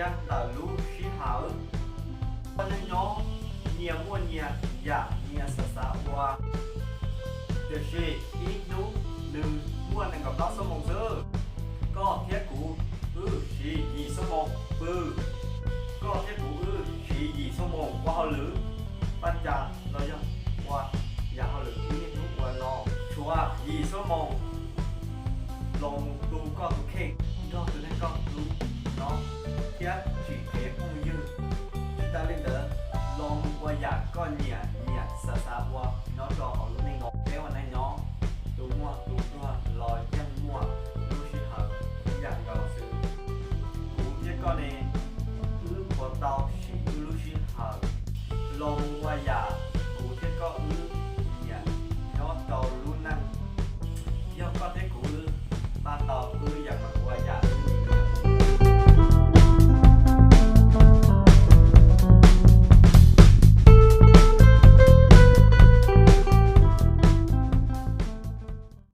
thiab ntawm lub sij hawm. Koj neej nyob nyias muaj nyias yam nyias xav xav ua, tiam sis ib hnub nws muaj nees nkaum plaub xuab moos xwb. Koj thiab kuv wb siv yim xuab moos pw, koj thiab kuv wb siv yim xuab moos ua hauj lwm, paj cas los yog ua yam hauj lwm wb niaj hnub ua no, tshuav yim xuab moos los mus tu koj tus kheej nrog tus neeg koj hlub no thiab tsim kev phooj ywg. Tsis tas li ntawd, los mus ua yam koj nyiam nyiam xav xav ua nyob rau hauv lub neej no. Peb ua neej nyob, tus muaj tus pluag los yeej muaj lub sij hawm ib yam nkaus xwb. Kuv thiab koj ne, wb puas tau siv wb lub sij hawm los mus ua yam kuv thiab koj wb